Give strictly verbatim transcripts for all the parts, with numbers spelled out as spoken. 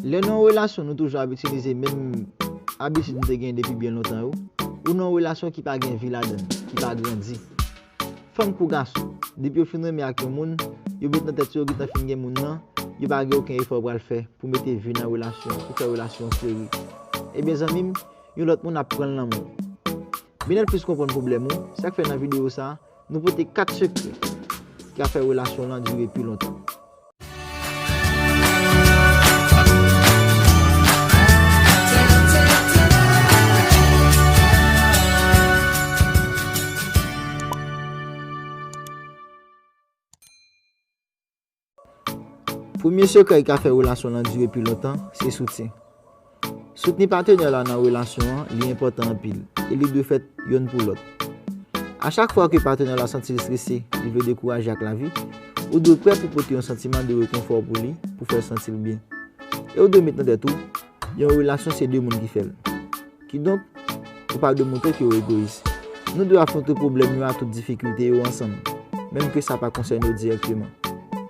Lè nan yon relasyon nou toujou ap itilize menm abitid nou te gen depi byen lontan yo, ou nan yon relasyon ki pa gen vi ladan l, ki pa grandi. Fanm kou gason, depi yo fin renmen ak yon moun, yo met nan tèt yo yo gentan fin gen moun nan, yo pa gen okenn efò yo pral fè pou mete vi nan relasyon an, pou fè relasyon an fleri. Ebyen zanmi m, yon lòt moun ap pran l nan men w. Benel Plis konprann pwoblèm ou, sa k fè nan videyo sa a, nou pote kat sekrè ki ka fè relasyon w lan dire pi lontan. Premye sekrè ki ka fè relasyon w lan dire pi lontan, se soutyen. Soutni patnè w la nan relasyon an, li enpòtan anpil, e li dwe fèt yonn pou lòt. A chak fwa ke patnè w la santi l strese, li vle dekouraje ak lavi, ou dwe prè pou pote yon santiman de rekonfò pou li, pou fè l santi l byen. E ou dwe met nan tèt ou, yon relasyon se de moun ki fè l. Kidonk, ou pa dwe montre ke w egoyis. Nou dwe afwonte pwoblèm yo ak tout difikilte yo ansanm, menm ke sa pa konsène w dirèkteman.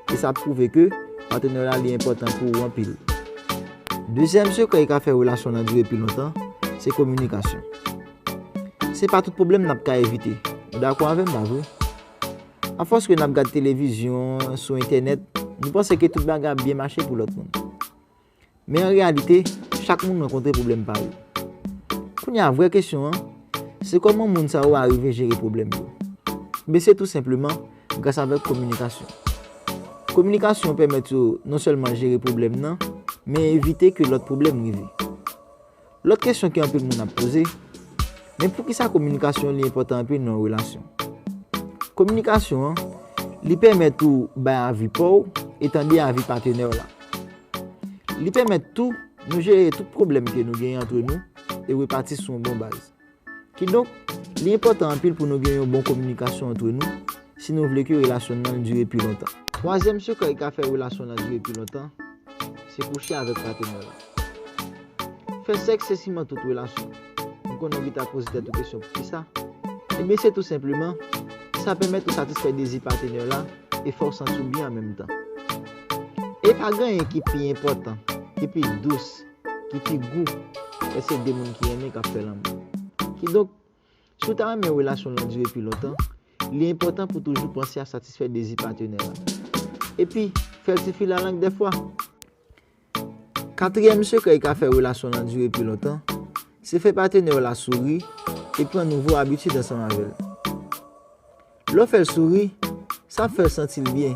E sa ap pwouve ke patnè w la li enpòtan pou ou anpil. Dezyèm sekrè ki ka fè relasyon w lan dire pi lontan, se kominikasyon. Se pa tout pwoblèm n ap ka evite. Ou dakò avè m, pa vre? Afòs ke n ap gad televizyon, sou entènèt, nou panse ke tout bagay ap byen mache pou lòt moun. Men an reyalite, chak moun rankontre pwoblèm pa yo. Kounye a, vrè kesyon an, se kòman moun sa yo arive jere pwoblèm yo? Men se tou senpleman gras avèk kominikasyon. Kominikasyon pèmèt yo non sèlman jere pwoblèm nan, men evite ke lòt pwoblèm rive. Lòt kesyon ke anpil moun ap poze, men poukisa kominikasyon li enpòtan anpil nan yon relasyon? Kominikasyon an, li pèmèt ou bay avi pa w e tande avi patnè w la. Li pèmèt tou nou jere tout pwoblèm ke nou genyen antre nou e repati sou yon bon baz. Kidonk, li enpòtan anpil pou nou gen yon bon kominikasyon antre nou si nou vle ke relasyon n nan dire pi lontan. Twazyèm sekrè ki ka fè relasyon w lan dire pi lontan, se kouche avèk patnè w la. Fè sèks se siman tout relasyon. M konnen w gentan poze tèt ou kesyon poukisa. Ebyen, se tou senpleman, sa pèmèt ou satisfè dezi patnè w la e fè w santi w byen an menm tan. E pa gen anyen ki pi enpòtan, ki pi dous, ki pi gou, lè se de moun ki renmen k ap fè lanmou. Kidonk, si w ta renmen relasyon w lan dire pi lontan, li enpòtan pou toujou panse a satisfè dezi patnè w la. Epi, fè l sifi lalang dèfwa. Katriyèm sekrè ki ka fè relasyon w lan dire pi lontan, se fè patnè w la souri e pran nouvo abitid ansanm avè l. Lè w fè l souri, sa ap fè l santi l byen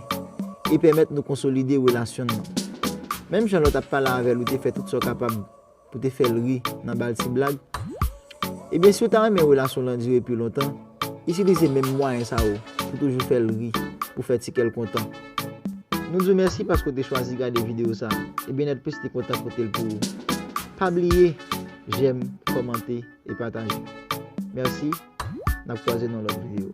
e pèmèt nou konsolide relasyon n nan. Menm jan lè w t ap pale avè l, ou te fè tout sa w kapab pou te fè l ri nan ba l ti blag. Ebyen, si w ta renmen relasyon w lan dire pi lontan, itilize menm mwayen sa yo pou toujou fè l ri, pou fè ti kè l kontan. Nou di w mèsi paske w te chwazi gade videyo sa a. E Benel Plis te kontan pote l pou ou. Pa bliye, jèm, kòmante e pataje. Mèsi, n ap kwaze nan lòt videyo.